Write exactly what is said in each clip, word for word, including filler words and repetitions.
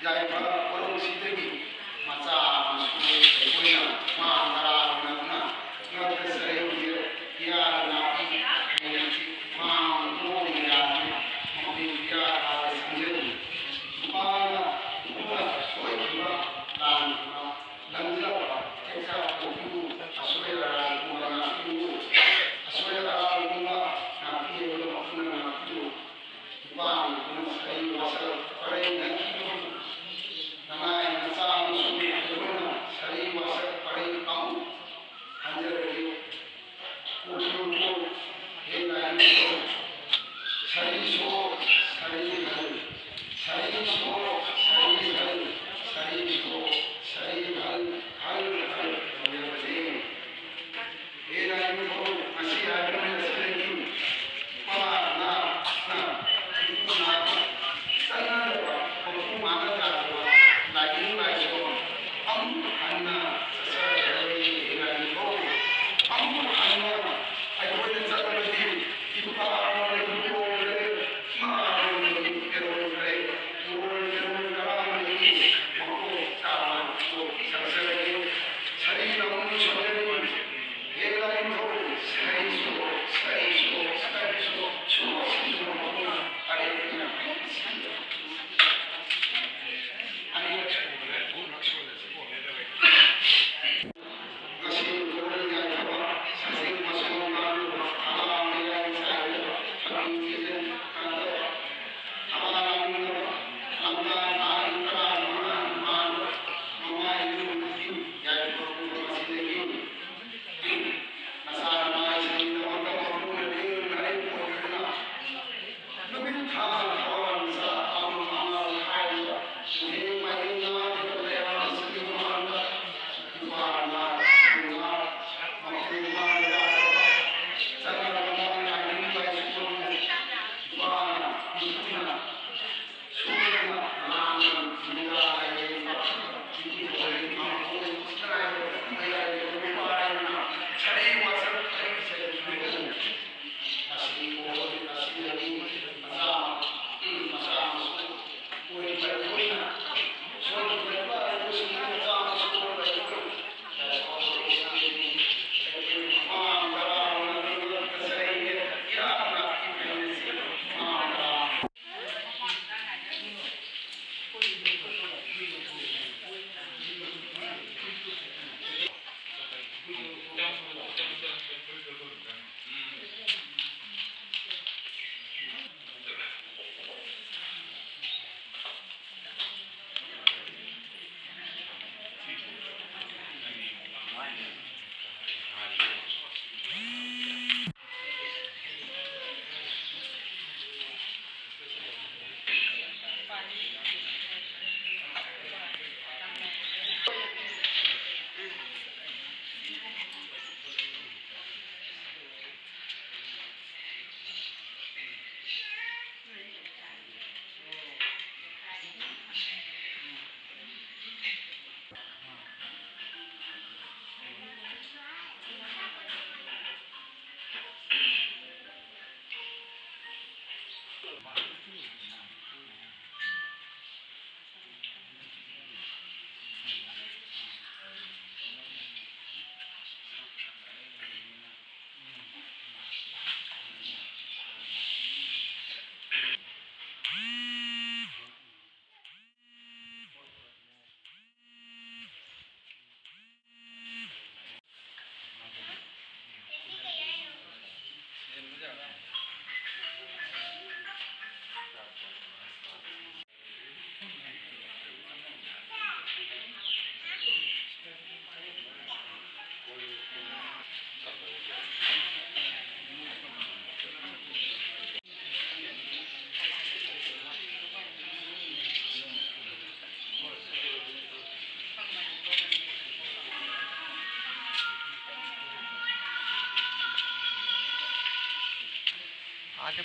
ꯌꯥꯏꯐ ꯄꯣꯠꯂꯝꯁꯤꯗꯒꯤ ꯃꯆꯥ ꯑꯃꯁꯨ ꯑꯩꯈꯣꯏꯅ ꯃꯥ ꯇꯔꯥ ꯂꯧꯅꯗꯨꯅ ꯉꯛꯇ ꯆꯔꯩ ꯏꯌꯥꯗ ꯅꯥꯄꯤ ꯍꯩꯔꯛꯈꯤ꯫ ꯃꯥ ꯃꯣꯡ ꯌꯥꯗꯨꯅ ꯃꯈꯣꯏ ꯏꯌꯥ ꯊꯥꯗ ꯆꯪꯖꯔꯤ꯫ ꯅꯨꯄꯥꯅ ꯅꯨꯄꯤꯅ ꯁꯣꯏꯈꯤꯕ ꯂꯥꯟꯈꯤꯕ ꯂꯝꯖꯕ ꯇꯦꯛꯆ ꯄꯣꯛꯄꯤꯕꯨ ꯑꯁꯣꯏ ꯑꯔꯥꯟ ꯄꯨꯝꯕ ꯉꯥꯛꯄꯤꯌꯨ꯫ ꯑꯁꯣꯏ ꯑꯔꯥꯟ ꯄꯨꯝꯕ ꯉꯥꯛꯄꯤꯌꯨ꯫ ꯃꯄꯨꯅ ꯉꯥꯛꯄꯤꯌꯨ꯫ ꯅꯨꯄꯥ ꯑꯃꯅ ꯁꯥꯔꯤ ꯋꯥꯁꯛ ꯄꯔꯩ ꯅꯠꯇ꯭ꯔꯤꯕꯕꯨ ꯅꯅꯥꯏ ꯃꯆꯥ ꯑꯃꯁꯨꯡ ꯑꯩꯈꯣꯏꯅ ꯁꯥꯔꯤ ꯋꯥꯁꯛ ꯄꯔꯩ ꯑꯃꯨꯛ ꯍꯟꯖꯔꯒꯦ꯫ ꯀꯣꯛꯈꯤꯕ ꯀꯣꯛ ꯍꯦꯟꯅ ꯍꯥꯏꯕꯤꯌꯨ꯫ ꯁꯥꯔꯤ ꯁꯣ, ꯁꯥꯔꯤ ꯍꯜ, ꯁꯥꯔꯤ ꯁꯣ, ꯁꯥꯔꯤ ꯍꯜ, ꯁꯥꯔꯤ ꯁꯣ, ꯁꯥꯔꯤ ꯍꯜ, ꯍꯜ, ꯍꯜ ꯇꯧꯖꯕꯅꯤ꯫ ꯍꯦꯟꯅ ꯍꯥꯏꯕꯤꯌꯨ꯫ ꯉꯁꯤ ꯍꯥꯏꯕ ꯅꯨꯃꯤꯠ ꯑꯁꯤꯗꯒꯤ ꯃꯃꯥ ꯅꯥ ꯅꯥ ꯏꯄꯨ ꯅꯥ ꯆꯠꯅꯗꯕ ꯃꯄꯨ ꯃꯥꯅ ꯇꯥꯗꯕ ꯂꯥꯏꯅꯤꯡ ꯂꯥꯏꯁꯣꯟ ꯑꯃꯨꯛ ꯍꯟꯅ ꯆꯠꯆꯔꯔꯣꯏ꯫ ꯍꯦꯟꯅ ꯍꯥꯏꯕꯤꯌꯨ꯫ ꯑꯃꯨꯛ ꯍꯟꯅ ꯑꯩꯈꯣꯏꯅ ꯆꯠꯂꯕꯗꯤ ꯏꯄꯥ ꯑꯃꯅ ꯂꯣꯏꯔꯦ, ꯏꯃꯥ ꯑꯃꯅ ꯂꯣꯏꯔꯦ, ꯂꯣꯏꯔꯦ꯫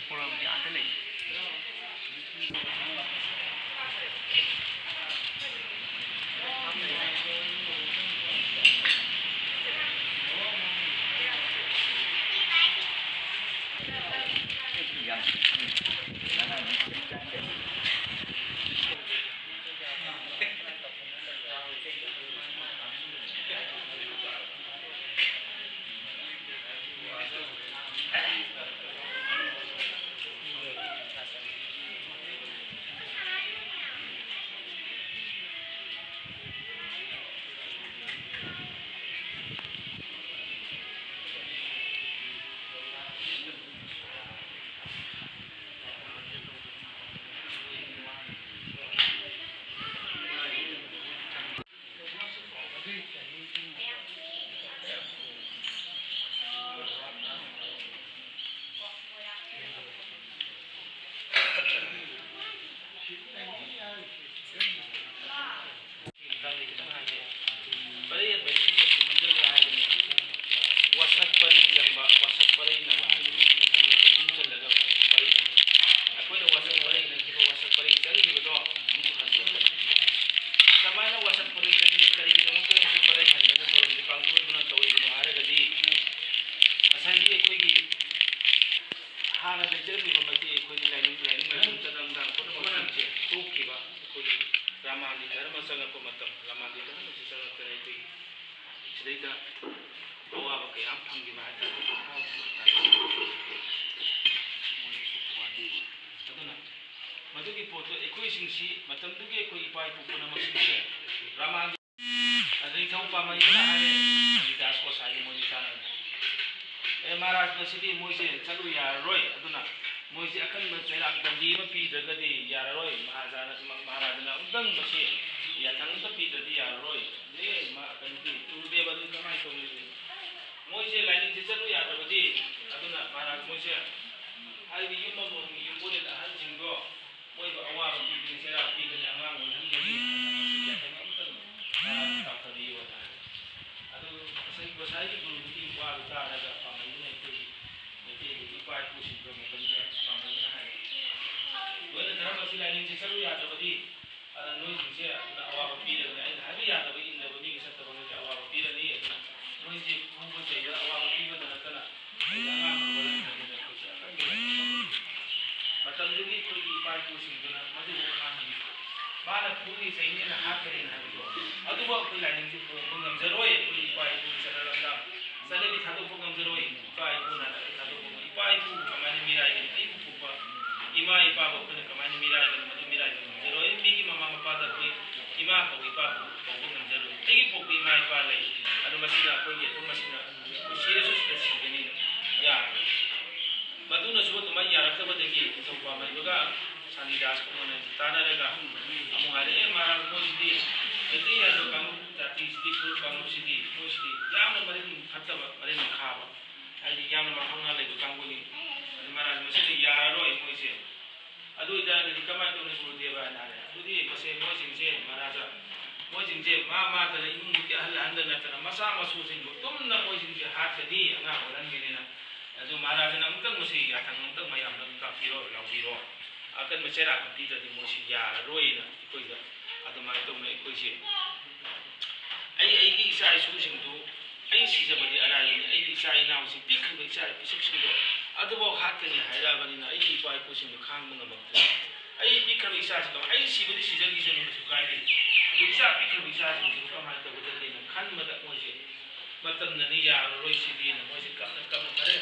ꯄ꯭ꯔꯣꯒ꯭ꯔꯥꯝꯗꯤ ꯑꯥꯗ ꯂꯩ꯫ ꯄꯔꯩ ꯍꯟꯕ ꯍꯥꯏꯁꯤ ꯃꯁꯤꯡ ꯍꯟꯖꯤꯜꯂꯦ ꯍꯥꯏꯕꯅꯤ꯫ ꯋꯥꯁꯛ ꯄꯔꯩ ꯆꯟꯕ, ꯋꯥꯁꯛ ꯄꯔꯩ ꯅꯕ ꯍꯥꯏꯕꯅꯤ꯫ ꯃꯁꯤꯡ ꯆꯜꯂꯒ ꯄꯔꯩ ꯍꯟꯕ꯫ ꯑꯩꯈꯣꯏꯅ ꯋꯥꯁꯛ ꯄꯔꯩ ꯅꯈꯤꯕ, ꯋꯥꯁꯛ ꯄꯔꯩ ꯆꯟꯈꯤꯕꯗꯣ ꯑꯃꯨꯛ ꯍꯟꯗꯣꯛꯀꯅꯤ꯫ ꯀꯃꯥꯏꯅ ꯋꯥꯁꯛ ꯄꯔꯩ ꯆꯟꯈꯤꯕ, ꯀꯔꯤꯒꯤꯗꯃꯛꯇ ꯋꯥꯁꯛ ꯄꯔꯩ ꯍꯟꯕꯅ ꯊꯧꯔꯝꯁꯤ ꯄꯥꯡꯊꯣꯛꯏꯕꯅꯣ, ꯇꯧꯔꯤꯕꯅꯣ ꯍꯥꯏꯔꯒꯗꯤ, ꯉꯁꯥꯏꯒꯤ ꯑꯩꯈꯣꯏꯒꯤ ꯍꯥꯟꯅ ꯂꯩꯖꯔꯝꯃꯤꯕ ꯃꯩꯇꯩ ꯑꯩꯈꯣꯏꯒꯤ ꯂꯥꯏꯅꯤꯡ, ꯂꯥꯏꯅꯤꯡ ꯂꯥꯏꯁꯣꯟ ꯆꯠꯅ ꯂꯥꯡ ꯈꯣꯠꯅꯕ ꯃꯌꯥꯝꯁꯦ ꯇꯣꯛꯈꯤꯕ, ꯑꯩꯈꯣꯏꯒꯤ ꯔꯥꯃꯥꯟꯒꯤ ꯙꯔꯃ ꯆꯪꯉꯛꯄ ꯃꯇꯝ, ꯔꯥꯃꯥꯟꯒꯤ ꯙꯔꯃꯁꯤ ꯆꯪꯉꯛꯇꯅ ꯑꯩꯈꯣꯏꯒꯤ ꯁꯤꯗꯩꯗ ꯑꯋꯥꯕ ꯀꯌꯥ ꯑꯃ ꯐꯪꯈꯤꯕ ꯍꯥꯏꯇꯥꯔꯦ꯫ ꯑꯗꯨꯅ ꯃꯗꯨꯒꯤ ꯄꯣꯠꯇꯨ ꯑꯩꯈꯣꯏꯁꯤꯡꯁꯤ ꯃꯇꯝꯗꯨꯒꯤ ꯑꯩꯈꯣꯏ ꯏꯄꯥ ꯏꯄꯨ ꯄꯨꯝꯅꯃꯛꯁꯤꯡꯁꯦ ꯔꯥꯃꯥꯟꯒꯤ ꯑꯗꯩ ꯊꯧ ꯄꯥꯝꯃꯩꯗꯨꯅ ꯍꯥꯏꯔꯦ, ꯍꯔꯤꯗꯥꯁ ꯒꯣꯁꯥꯏꯒꯤ ꯃꯣꯏꯒꯤ ꯆꯥꯅꯕ꯫ ꯑꯦ, ꯃꯍꯥꯔꯥꯖ, ꯉꯁꯤꯗꯤ ꯃꯣꯏꯁꯦ ꯆꯠꯂꯨ ꯌꯥꯔꯔꯣꯏ, ꯑꯗꯨꯅ ꯃꯣꯏꯁꯦ ꯑꯀꯟꯕ ꯆꯩꯔꯥꯛ ꯗꯟꯗꯤ ꯑꯃ ꯄꯤꯗ꯭ꯔꯒꯗꯤ ꯌꯥꯔꯔꯣꯏ, ꯃꯍꯥꯔꯥꯖꯥꯅ, ꯃ-, ꯃꯍꯥꯔꯥꯖꯥꯅ ꯑꯃꯨꯛꯇꯪ ꯃꯁꯤ ꯌꯥꯊꯪ ꯑꯝꯇ ꯄꯤꯗ꯭ꯔꯗꯤ ꯌꯥꯔꯔꯣꯏ꯫ ꯑꯦ, ꯃꯥ, ꯀꯩꯅꯣꯗꯤ, ꯒꯨꯔꯨꯗꯦꯕ ꯑꯗꯨ ꯀꯃꯥꯏꯅ ꯇꯧꯅꯤ? ꯃꯣꯏꯁꯦ ꯂꯥꯏꯅꯤꯡꯁꯦ ꯆꯠꯂꯨ ꯌꯥꯗ꯭ꯔꯕꯗꯤ, ꯑꯗꯨꯅ ꯃꯍꯥꯔꯥꯖ ꯃꯣꯏꯁꯦ ꯍꯥꯏꯗꯤ ꯌꯨꯝ ꯑꯃꯃꯝꯒꯤ ꯌꯨꯝꯕꯨꯔꯦꯟ ꯑꯍꯜꯁꯤꯡꯗꯣ ꯃꯣꯏꯕꯨ ꯑꯋꯥꯕ ꯄꯤꯒꯅꯤ, ꯆꯩꯔꯥꯛ ꯄꯤꯒꯅꯤ, ꯑꯉꯥꯡ ꯑꯣꯏꯍꯟꯒꯅꯤ, ꯑꯗꯨꯅ ꯃꯁꯤ ꯌꯥꯊꯪ ꯑꯃꯇꯪ ꯃꯍꯥꯔꯥꯖ ꯇꯥꯎꯊꯕꯤꯌꯨ ꯍꯥꯏꯅ ꯍꯥꯏ꯫ ꯑꯗꯨ ꯉꯁꯥꯏ ꯒꯣꯁꯥꯏꯒꯤ ꯒꯨꯔꯨꯗꯨꯒꯤ ꯋꯥꯗꯨ ꯇꯥꯔꯒ ꯄꯥꯝꯃꯩꯗꯨꯅ ꯑꯩꯈꯣꯏꯒꯤ ꯃꯩꯇꯩꯗꯨꯒꯤ ꯏꯄꯥ ꯏꯄꯨꯁꯤꯡꯗꯣ ꯃꯇꯝꯗꯨꯗ ꯄꯥꯝꯕꯅꯤꯅ ꯍꯥꯏ꯫ ꯂꯣꯏꯅ ꯙꯔꯃꯁꯤ ꯂꯥꯏꯅꯤꯡꯁꯤ ꯆꯠꯂꯨ ꯌꯥꯗꯕꯗꯤ, ꯑꯗ ꯅꯣꯏꯁꯤꯡꯁꯦ ꯑꯗꯨꯅ ꯑꯋꯥꯕ ꯄꯤꯔꯒꯅꯤ꯫ ꯑꯩꯅ ꯍꯥꯏꯕ ꯌꯥꯗꯕ, ꯏꯟꯗꯕ ꯃꯤꯒꯤ ꯆꯠꯇꯕ ꯅꯣꯏꯁꯦ ꯑꯋꯥꯕ ꯄꯤꯔꯅꯤ꯫ ꯑꯗꯨꯅ ꯅꯣꯏꯁꯦ ꯐꯨꯕ ꯆꯩꯕ ꯑꯋꯥꯕ ꯄꯤꯕꯗ ꯅꯠꯇꯅ ꯑꯩꯈꯣꯏꯒꯤ ꯑꯉꯥꯡ ꯍꯧꯒꯠꯂꯛꯄꯗ ꯑꯩꯈꯣꯏꯁꯦ ꯑꯀꯟꯕ ꯂꯩꯇꯦ꯫ ꯃꯇꯝꯗꯨꯒꯤ ꯑꯩꯈꯣꯏꯒꯤ ꯏꯄꯥ ꯏꯄꯨꯁꯤꯡꯗꯨꯅ ꯃꯗꯨꯕꯨ ꯈꯥꯡꯕꯤꯕ꯫ ꯃꯥꯅ ꯐꯨꯅꯤ ꯆꯩꯅꯤꯅ ꯍꯥꯠꯀꯅꯤꯅ ꯍꯥꯏꯕꯗꯣ, ꯑꯗꯨꯕꯨ ꯑꯩꯈꯣꯏ ꯂꯥꯏꯅꯤꯡꯁꯤ ꯄꯨꯔꯛꯄ ꯉꯝꯖꯔꯣꯏ꯫ ꯑꯩꯈꯣꯏ ꯏꯄꯥ ꯏꯄꯨꯒꯤ ꯆꯠꯅ ꯂꯝꯗ ꯆꯠꯅꯕꯤ ꯊꯥꯗꯣꯛꯄ ꯉꯝꯖꯔꯣꯏ꯫ ꯏꯄꯥ ꯏꯄꯨꯅ ꯊꯥꯗꯣꯛꯄ ꯉꯝ-, ꯏꯄꯥ ꯏꯄꯨꯕꯨ ꯀꯃꯥꯏꯅ ꯃꯤꯔꯥꯏꯒꯅꯤ? ꯑꯩꯕꯨ ꯄꯣꯛꯄ ꯏꯃꯥ ꯏꯄꯥꯕꯨ ꯑꯩꯈꯣꯏꯅ ꯀꯃꯥꯏꯅ ꯃꯤꯔꯥꯏꯒꯅꯤ? ꯃꯗꯨ ꯃꯤꯔꯥꯏꯕ ꯉꯝꯖꯔꯣꯏ꯫ ꯃꯤꯒꯤ ꯃꯃꯥ ꯃꯄꯥꯗ ꯑꯩꯈꯣꯏ ꯏꯃꯥ ꯀꯧꯕ ꯏꯄꯥ ꯀꯧꯕ ꯉꯝꯖꯔꯣꯏ꯫ ꯑꯩꯒꯤ ꯄꯣꯛꯄ ꯏꯃꯥ ꯏꯄꯥ ꯂꯩ꯫ ꯑꯗꯨ ꯃꯁꯤꯅ ꯑꯩꯈꯣꯏꯒꯤ ꯑꯗꯨꯝ ꯃꯁꯤꯅ ꯑꯩꯈꯣꯏ ꯁꯤꯔꯁꯨ ꯁꯤꯗ ꯁꯤꯒꯅꯤꯅ ꯌꯥꯔꯣꯏ꯫ ꯃꯗꯨꯅꯁꯨ ꯑꯗꯨꯃꯥꯏꯅ ꯌꯥꯔꯛꯇꯕꯗꯒꯤ ꯅꯤꯡꯊꯧ ꯄꯥꯝꯍꯩꯕꯒ ꯁꯥꯅꯤꯗꯥꯁ ꯀꯨꯃꯥꯔꯅ ꯇꯥꯟꯅꯔꯒ ꯑꯃꯨꯛ ꯍꯥꯏꯔꯛꯑꯦ, "ꯃꯍꯥꯔꯥꯖ, ꯃꯣꯏꯁꯤꯗꯤ ꯃꯩꯇꯩ ꯍꯥꯏꯕ ꯀꯥꯡꯂꯨꯞ ꯖꯥꯇꯤꯁꯤꯗꯤ, ꯐꯨꯔꯨꯞ ꯀꯥꯡꯂꯨꯞꯁꯤꯗꯤ ꯃꯣꯏꯁꯤꯗꯤ ꯌꯥꯝꯅ ꯃꯔꯤꯟ ꯐꯠꯇꯕ, ꯃꯔꯤꯟ ꯃꯈꯥꯕ, ꯍꯥꯏꯗꯤ ꯌꯥꯝꯅ ꯃꯊꯧꯅꯥ ꯂꯩꯕ ꯀꯥꯡꯕꯨꯅꯤ꯫ ꯑꯗꯨ ꯃꯍꯥꯔꯥꯖ, ꯃꯁꯤꯗꯤ ꯌꯥꯔꯔꯣꯏ ꯃꯣꯏꯁꯦ꯫ ꯑꯗꯨ ꯑꯣꯏꯇꯥꯔꯒꯗꯤ ꯀꯃꯥꯏꯅ ꯇꯧꯅꯤ ꯒꯨꯔꯨꯗꯦꯕ?" ꯍꯥꯏꯅ ꯍꯥꯏꯔꯦ꯫ ꯑꯗꯨꯗꯤ ꯃꯁꯦ ꯃꯣꯏꯁꯤꯡꯁꯦ ꯃꯍꯥꯔꯥꯖ, ꯃꯣꯏꯁꯤꯡꯁꯦ ꯃꯥ ꯃꯥꯗꯅ ꯏꯃꯨꯡꯗꯨꯒꯤ ꯑꯍꯜ ꯑꯍꯟꯗ ꯅꯠꯇꯅ ꯃꯆꯥ ꯃꯁꯨꯁꯤꯡꯕꯨ ꯇꯨꯝꯅ ꯃꯣꯏꯁꯤꯡꯁꯦ ꯍꯥꯠꯀꯅꯤ, ꯑꯉꯥꯡ ꯑꯣꯏꯍꯟꯒꯅꯤꯅ꯫ ꯑꯗꯨ ꯃꯍꯥꯔꯥꯖꯅ ꯑꯃꯨꯛꯇꯪ ꯃꯁꯤ ꯌꯥꯊꯪ ꯑꯃꯨꯛꯇꯪ ꯃꯌꯥꯝꯗ ꯑꯃꯨꯛ ꯇꯥꯛꯄꯤꯔꯣ, ꯂꯥꯎꯕꯤꯔꯣ꯫ ꯑꯀꯟꯕ ꯆꯩꯔꯥꯛ ꯑꯃ ꯄꯤꯗ꯭ꯔꯗꯤ ꯃꯣꯏꯁꯤ ꯌꯥꯔꯔꯣꯏꯅ ꯑꯩꯈꯣꯏꯗ ꯑꯗꯨꯃꯥꯏꯅ ꯇꯧꯅ ꯑꯩꯈꯣꯏꯁꯦ, ꯑꯩ ꯑꯩꯒꯤ ꯏꯆꯥ ꯏꯁꯨꯁꯤꯡꯗꯨ, ꯑꯩ ꯁꯤꯖꯕꯗꯤ ꯑꯔꯥꯏꯕꯅꯤ, ꯑꯩꯒꯤ ꯏꯆꯥ ꯏꯅꯥꯎꯁꯤꯡ, ꯄꯤꯛꯈ꯭ꯔꯤꯕ ꯏꯆꯥ ꯄꯤꯁꯛꯁꯤꯡꯗꯣ ꯑꯗꯨꯐꯥꯎ ꯍꯥꯠꯀꯅꯤ ꯍꯥꯏꯔꯛꯑꯕꯅꯤꯅ ꯑꯩꯒꯤ ꯏꯄꯥ ꯏꯄꯨꯁꯤꯡꯗꯨ ꯈꯥꯡꯕ ꯉꯝꯃꯛꯇ꯭ꯔꯦ꯫ ꯑꯩ ꯄꯤꯛꯈ꯭ꯔꯕ ꯏꯆꯥꯁꯤꯡꯗꯣ, ꯑꯩ ꯁꯤꯕꯗꯤ ꯁꯤꯖꯈꯤꯁꯅꯨ, ꯀꯩꯁꯨ ꯀꯥꯏꯗꯦ, ꯑꯗꯨ ꯏꯆꯥ ꯄꯤꯛꯈ꯭ꯔꯕ ꯏꯆꯥꯁꯤꯡꯁꯤꯕꯨ ꯀꯃꯥꯏꯅ ꯇꯧꯒꯗꯒꯦꯅ ꯈꯟꯕꯗ ꯃꯣꯏꯁꯦ ꯃꯇꯝꯅꯅꯤ, ꯌꯥꯔꯔꯣꯏ ꯁꯤꯗꯤꯅ ꯃꯣꯏꯁꯦ ꯀꯞꯅ ꯀꯞꯅ ꯐꯔꯦ꯫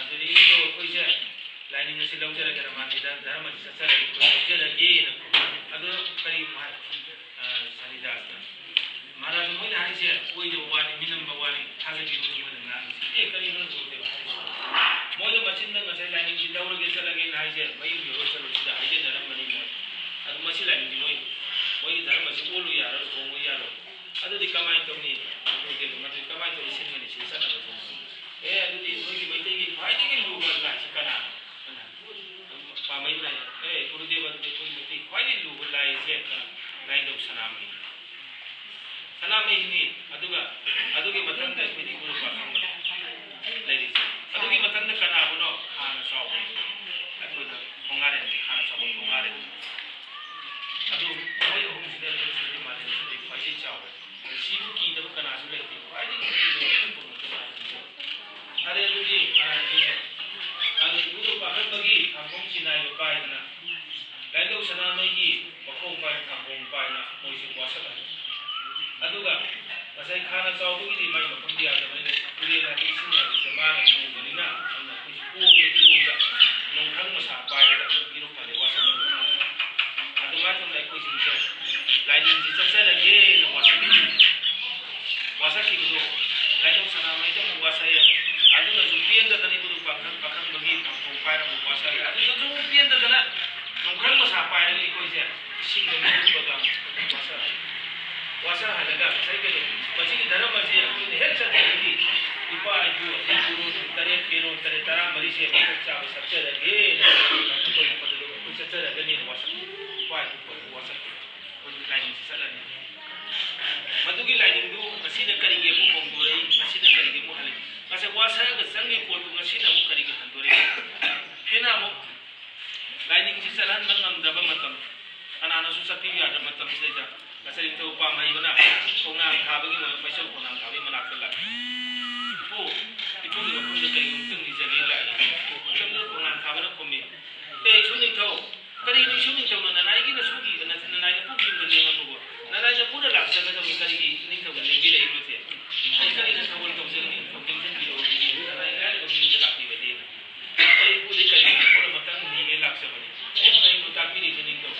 ꯑꯗꯨꯗꯤ ꯏꯕꯨꯡꯗꯣ ꯑꯩꯈꯣꯏꯁꯦ ꯂꯥꯏꯅꯤꯡ ꯑꯁꯤ ꯂꯧꯖꯔꯒꯦ, ꯔꯃꯥꯅꯤꯗ ꯙꯔꯃꯁꯤ ꯆꯠꯆꯔꯒꯦ, ꯑꯩꯈꯣꯏ ꯂꯧꯖꯔꯒꯦꯅ ꯈꯨꯝꯃꯦ꯫ ꯑꯗꯨ ꯀꯔꯤ ꯑꯃꯨꯛ ꯍꯥꯏ? ꯑ, ꯁꯥꯅꯤꯗꯥꯁꯅ, "ꯃꯍꯥꯔꯥꯖ, ꯃꯣꯏꯅ ꯍꯥꯏꯔꯤꯁꯦ ꯑꯣꯏꯗꯕ ꯋꯥꯅꯤ, ꯃꯤꯅꯝꯕ ꯋꯥꯅꯤ, ꯊꯥꯖꯕꯤꯔꯨꯅꯨ ꯃꯣꯏꯅ ꯉꯥꯡꯉꯤꯁꯦ꯫ ꯑꯦ, ꯀꯔꯤꯅꯣ ꯒꯨꯔꯨꯗꯦꯕ ꯍꯥꯏꯔꯤꯁꯦ? ꯃꯣꯏꯅ ꯃꯆꯤꯟꯗ ꯉꯁꯥꯏ ꯂꯥꯏꯅꯤꯡꯁꯤ ꯂꯧꯔꯒꯦ ꯆꯠꯂꯒꯦꯅ ꯍꯥꯏꯁꯦ ꯃꯌꯨꯝ ꯌꯧꯔ ꯆꯠꯂꯣ ꯁꯤꯗ ꯍꯥꯏꯖꯅꯔꯝꯕꯅꯤ ꯃꯣꯏ꯫ ꯑꯗꯨ ꯃꯁꯤ ꯂꯥꯏꯅꯤꯡꯁꯤ ꯃꯣꯏ, ꯃꯣꯏꯒꯤ ꯙꯔꯃꯁꯤ ꯑꯣꯜꯂꯨ ꯌꯥꯔꯣꯏ, ꯍꯣꯡꯉꯨ ꯌꯥꯔꯣꯏ꯫ ꯑꯗꯨꯗꯤ ꯀꯃꯥꯏꯅ ꯇꯧꯅꯤ? ꯒꯨꯔꯨꯗꯦꯕ, ꯃꯗꯨꯗꯤ ꯀꯃꯥꯏꯅ ꯇꯧꯔ ꯁꯤꯟꯒꯅꯤ ꯁꯤꯗ ꯆꯠꯅꯕꯁꯦ? ꯑꯦ, ꯑꯗꯨꯗꯤ ꯅꯣꯏꯒꯤ ꯃꯩꯇꯩꯒꯤ ꯈ꯭ꯋꯥꯏꯗꯒꯤ ꯂꯨꯕ ꯂꯥꯏꯁꯤ ꯀꯅꯥꯅꯣ?" ꯄꯥꯝꯕꯩ ꯂꯥꯏ, "ꯑꯦ, ꯒꯨꯔꯨꯗꯦꯕ, ꯑꯗꯨꯗꯤ ꯑꯩꯈꯣꯏ ꯃꯩꯇꯩ ꯈ꯭ꯋꯥꯏꯗꯒꯤ ꯂꯨꯕ ꯂꯥꯏꯁꯦ ꯂꯥꯏꯅꯤꯡꯊꯧ ꯁꯅꯥꯃꯍꯤ꯫ ꯁꯅꯥꯃꯍꯤꯅꯤ꯫ ꯑꯗꯨꯒ ꯑꯗꯨꯒꯤ ꯃꯊꯪꯗ ꯑꯩꯈꯣꯏꯗꯤ ꯏꯕꯨꯙꯧ ꯄꯥꯈꯪꯕ ꯂꯩꯔꯤꯁꯦ꯫ ꯑꯗꯨꯒꯤ ꯃꯊꯪꯗ ꯀꯅꯥꯕꯨꯅꯣ? ꯒꯤ ꯃꯈꯣꯡ ꯄꯥꯏꯅ, ꯊꯥꯡꯒꯣꯡ ꯄꯥꯏꯅ ꯃꯣꯏꯁꯦ ꯋꯥꯁꯛꯍꯜꯂꯤ꯫ ꯑꯗꯨꯒ ꯉꯁꯥꯏ ꯈꯥꯅ ꯆꯥꯎꯕꯒꯤꯗꯤ ꯃꯥꯏ ꯃꯐꯝꯗꯤ ꯌꯥꯗꯕꯅꯤꯅ, ꯇꯨꯔꯦꯜ ꯍꯥꯏꯕ ꯏꯁꯤꯡ ꯍꯥꯏꯕꯁꯦ ꯃꯥꯅ ꯄꯨꯕꯅꯤꯅ, ꯑꯗꯨꯅ ꯑꯩꯈꯣꯏꯁꯦ ꯀꯣꯝꯒꯤ ꯏꯔꯣꯝꯗ ꯅꯣꯡꯈꯪ ꯃꯁꯥ ꯄꯥꯏꯔꯒ ꯑꯃꯨꯛ ꯏꯔꯨꯞ ꯍꯜꯂꯦ, ꯋꯥꯁꯛꯍꯜꯂꯦ꯫ ꯑꯗꯨꯃꯥꯏꯅ ꯇꯧꯅ ꯑꯩꯈꯣꯏꯁꯤꯡꯁꯦ ꯂꯥꯏꯅꯤꯡꯁꯤ ꯆꯠꯆꯔꯒꯦꯅ ꯋꯥꯁꯛꯍꯜꯂꯤ꯫ ꯋꯥꯁꯛꯈꯤꯕꯗꯣ ꯂꯥꯏꯅꯧ ꯁꯅꯥꯃꯍꯤꯗ ꯑꯃꯨꯛ ꯋꯥꯁꯛꯑꯦ꯫ ꯑꯗꯨꯅꯁꯨ ꯄꯦꯟꯗꯗꯅ ꯏꯕꯨꯙꯧ ꯄꯥꯈꯪ-, ꯄꯥꯈꯪꯕꯒꯤ ꯄꯥꯡꯈꯣꯡ ꯄꯥꯏꯔ ꯑꯃꯨꯛ ꯋꯥꯁꯛꯑꯦ꯫ ꯑꯗꯨꯗꯁꯨ ꯑꯃꯨꯛ ꯄꯦꯟꯗꯗꯅ ꯅꯣꯡꯈꯪ ꯃꯁꯥ ꯄꯥꯏꯔꯒ ꯑꯩꯈꯣꯏꯁꯦ ꯏꯁꯤꯡꯗ ꯃꯤꯠ ꯀꯨꯞꯄꯒ ꯋꯥꯁꯛꯍꯜꯂꯦ꯫ ꯋꯥꯁꯛꯍꯜꯂꯒ ꯉꯁꯥꯏ ꯀꯩꯅꯣ, ꯃꯁꯤꯒꯤ ꯙꯔꯃꯁꯦ ꯑꯩꯈꯣꯏꯅ ꯍꯦꯛ ꯆꯠꯈ꯭ꯔꯒꯗꯤ ꯏꯄꯥ ꯏꯄꯨ ꯑꯩꯈꯣꯏ ꯄꯨꯔꯣꯟ ꯇꯔꯦꯠ, ꯄꯦꯔꯣꯟ ꯇꯔꯦꯠ, ꯇꯔꯥꯃꯔꯤꯁꯦ ꯃꯀꯣꯛ ꯆꯥꯕ ꯁꯛꯆꯔꯒꯦꯅ ꯑꯩꯈꯣꯏ ꯃꯗꯨꯗ ꯑꯩꯈꯣꯏ ꯆꯠꯆꯔꯒꯅꯤꯅ ꯋꯥꯁꯛ-, ꯏꯄꯥ ꯏꯄꯨ ꯋꯥꯁꯛ-, ꯑꯩꯈꯣꯏꯒꯤ ꯂꯥꯏꯅꯤꯡꯁꯤ ꯆꯠꯂꯅꯤ꯫ ꯃꯗꯨꯒꯤ ꯂꯥꯏꯅꯤꯡꯗꯨ ꯉꯁꯤꯅ ꯀꯔꯤꯒꯤ ꯑꯃꯨꯛ ꯍꯣꯡꯗꯣꯔꯛꯏ? ꯉꯁꯤꯅ ꯀꯔꯤꯒꯤ ꯑꯃꯨꯛ ꯍꯜꯂꯤ? ꯉꯁꯥꯏ ꯋꯥꯁꯛꯑꯒ ꯆꯪꯉꯤ ꯄꯣꯠꯇꯨ ꯉꯁꯤꯅ ꯑꯃꯨꯛ ꯀꯔꯤꯒꯤ ꯍꯟꯗꯣꯔꯛꯏ? ꯐꯤꯅ ꯑꯃꯨꯛ ꯂꯥꯏꯅꯤꯡꯁꯤ ꯆꯠꯍꯟꯕ ꯉꯝꯗꯕ ꯃꯇꯝ, ꯀꯅꯥꯅꯁꯨ ꯆꯠꯄꯤꯌꯨ ꯌꯥꯗ꯭ꯔꯕ ꯃꯇꯝꯁꯤꯗꯩꯗ ꯉꯁꯥꯏ ꯅꯤꯡꯊꯧ ꯄꯥꯝꯍꯩꯕꯅ ꯈꯣꯡꯅꯥꯡ ꯊꯥꯕꯒꯤ ꯃ-, ꯃꯩꯆꯧ ꯈꯣꯡꯅꯥꯡ ꯊꯥꯕꯒꯤ ꯃꯅꯥꯛꯇ ꯂꯥꯛꯏ꯫ "ꯏꯄꯨ, ꯏꯄꯨꯒꯤ ꯃꯐꯝꯗ ꯀꯔꯤꯒꯨꯝꯕ ꯑꯝꯇꯪ ꯅꯤꯖꯒꯦꯅ ꯂꯥꯛꯏ꯫" ꯃꯇꯝꯗꯨꯗ ꯈꯣꯡꯅꯥꯡ ꯊꯥꯕꯅ ꯈꯨꯝꯃꯤ, "ꯑꯦ, ꯏꯁꯨ ꯅꯤꯡꯊꯧ, ꯀꯔꯤꯅꯣ ꯏꯁꯨ ꯅꯤꯡꯊꯧꯅ ꯅꯅꯥꯏꯒꯤ ꯅꯁꯨꯒꯤ, ꯅ-, ꯅꯅꯥꯏ ꯅꯄꯨꯒꯤ ꯌꯨꯝꯗ ꯂꯦꯡꯉꯛꯄꯕꯨ? ꯅꯅꯥꯏ ꯅꯄꯨꯅ ꯂꯥꯛꯆꯒꯗꯕ ꯀꯔꯤꯒꯤ ꯅꯤꯡꯊꯧꯅ ꯂꯦꯡꯕꯤꯔꯛꯏꯕꯁꯦ? ꯑꯩ ꯀꯔꯤꯅ ꯊꯧꯒꯜ ꯇꯧꯖꯒꯅꯤ? ꯅꯤꯡꯊꯧ ꯂꯦꯡꯁꯤꯟꯕꯤꯔꯛꯑꯣ, ꯅꯅꯥꯏ ꯂꯥꯏꯔꯕ ꯃꯤ ꯌꯨꯝꯗ ꯂꯥꯛꯄꯤꯕꯗꯤ?" ꯑꯩ ꯏꯄꯨꯗꯤ ꯀꯔꯤꯒꯨꯝꯕ ꯄꯣꯠ ꯑꯃꯇꯪ ꯅꯤꯒꯦ ꯂꯥꯛꯆꯕꯅꯤ꯫ ꯑꯦ, ꯀꯔꯤꯅꯣ ꯇꯥꯛꯄꯤꯔꯤꯁꯦ ꯅꯤꯡꯊꯧ?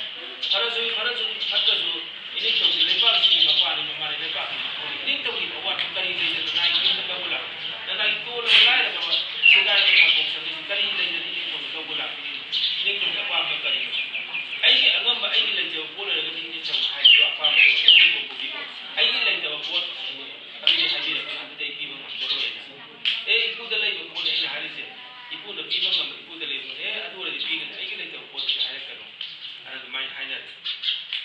ꯐꯔꯁꯨ, ꯐꯔꯁꯨ, ꯐꯠꯇ꯭ꯔꯁꯨ, ꯏꯅꯤꯡꯊꯧꯁꯦ ꯂꯩꯕꯥꯛꯁꯤꯒꯤ ꯃꯄꯥꯅꯤ, ꯃꯃꯥꯅꯤ, ꯂꯩꯕꯥꯛꯀꯤ ꯃꯄꯨꯅꯤ꯫ ꯏꯅꯤꯡꯊꯧꯒꯤ ꯑꯋꯥꯠꯄ ꯀꯔꯤ ꯂꯩꯗꯅ ꯅꯥꯏꯒꯤ ꯌꯨꯝꯗ ꯂꯧꯕ ꯂꯥꯛꯄ? ꯅꯅꯥꯏ ꯇꯣꯜꯂꯕ ꯂꯥꯏꯔꯕ ꯁꯦꯒꯥꯏꯕ ꯈꯥꯀꯣꯛ ꯁꯥꯕꯤꯁꯤ ꯀꯔꯤ ꯂꯩꯗꯅ ꯏꯅꯤꯡꯊꯧꯅ ꯂꯧꯕ ꯂꯥꯛꯄꯤꯔꯤꯅꯣ? ꯏꯅꯤꯡꯊꯧꯒꯤ ꯑꯄꯥꯝꯕ ꯀꯔꯤꯅꯣ? ꯑꯩꯒꯤ ꯑꯉꯝꯕ, ꯑꯩꯒꯤ ꯂꯩꯖꯕ ꯄꯣꯠ ꯂꯩꯔꯒꯗꯤ ꯏꯅꯤꯡꯊꯧꯅ ꯍꯥꯏꯕꯗꯣ ꯑꯄꯥꯝꯕꯗꯣ ꯂꯧꯕꯤꯕ ꯄꯨꯕꯤꯕ꯫ ꯑꯩꯒꯤ ꯂꯩꯇꯕ ꯄꯣꯠ ꯑꯗꯨꯗꯤ ꯍꯥꯏꯕꯤꯔꯛꯀꯅꯨ, ꯑꯗꯨꯗꯤ ꯑꯩ ꯄꯤꯕ ꯉꯝꯖꯔꯣꯏꯅ꯫ ꯑꯦ, ꯏꯄꯨꯗ ꯂꯩꯕ ꯄꯣꯠꯅꯤ ꯑꯩꯅ ꯍꯥꯏꯔꯤꯁꯦ꯫ ꯏꯄꯨꯅ ꯄꯤꯕ ꯉꯝꯕ ꯏꯄꯨꯗ ꯂꯩꯕꯅꯦ꯫ ꯑꯦ, ꯑꯗꯨ ꯑꯣꯏꯔꯗꯤ ꯄꯤꯒꯅꯤ, ꯑꯩꯒꯤ ꯂꯩꯇꯕ ꯄꯣꯠꯇꯨꯗꯤ ꯍꯥꯏꯔꯛꯀꯅꯨ꯫ ꯑꯗꯨꯅ ꯑꯗꯨꯃꯥꯏꯅ ꯍꯥꯏꯅꯔꯦ꯫